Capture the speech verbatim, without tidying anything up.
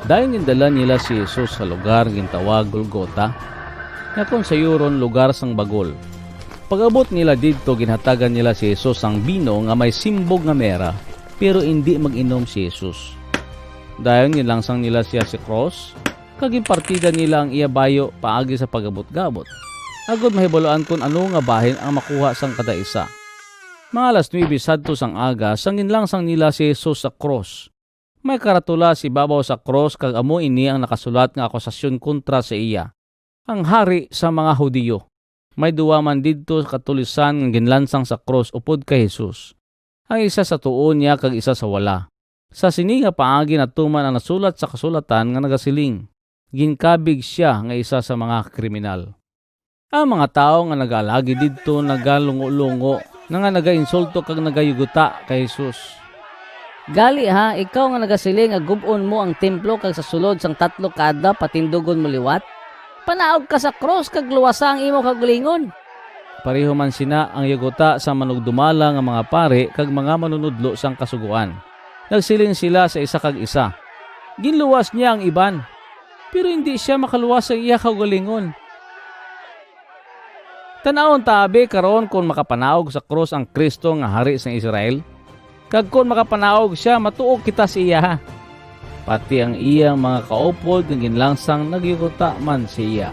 Dayon gindala nila si Jesus sa lugar nga gintawag Golgota, nga kon sayuron, lugar sang bagol. Pag-abot nila didto, ginhatagan nila si Jesus sang bino nga may simbog nga mera, pero indi mag-inom si Jesus. Dayon ginlansang nila sia sa krus, kag ginpartida nila ang iya bayo paagi sa pagabot-gabot, agod mahibaluan kon ano nga bahin ang makuha sang kada isa. Mga alas nuebe sadto sang aga, sang ginlansang nila si Jesus sa krus. May karatula sa ibabaw sa krus, kag amo ini ang nakasulat nga akusasyon kontra sa iya, "Ang Hari sa mga Hudiyo." May duwa man didto sa katulisan nga ginlansang sa krus upod kay Jesus. Ang isa sa tuo niya kag isa sa wala. Sa sini nga paagi natuman ang nasulat sa kasulatan nga nagasiling, "Ginkabig sia nga isa sa mga kriminal." Ang mga tawo nga nagaalagi didto nagalungo-lungo, na nga nagainsulto kag nagayuguta kay Jesus. "Gali ha, ikaw nga nagasiling nga gub-on mo ang templo kag sa sulod sang tatlo ka adlaw patindugon mo liwat? Panaog ka sa krus kag luwasa ang imo kaugalingon." Pareho man sina ang yuguta sa manugdumala nga mga pari kag mga manunodlo sang Kasugoan. Nagsiling sila sa isa kag isa, "Ginluwas niya ang iban, pero indi sia makaluwas sang iya kaugalingon. Tan-awon ta abi karon kon makapanaog sa krus ang Cristo nga Hari sang Israel, kag kon makapanaog sia, matuo kita sa iya." Pati ang iyang mga kaupod nga ginlansang nagyuguta man sa iya.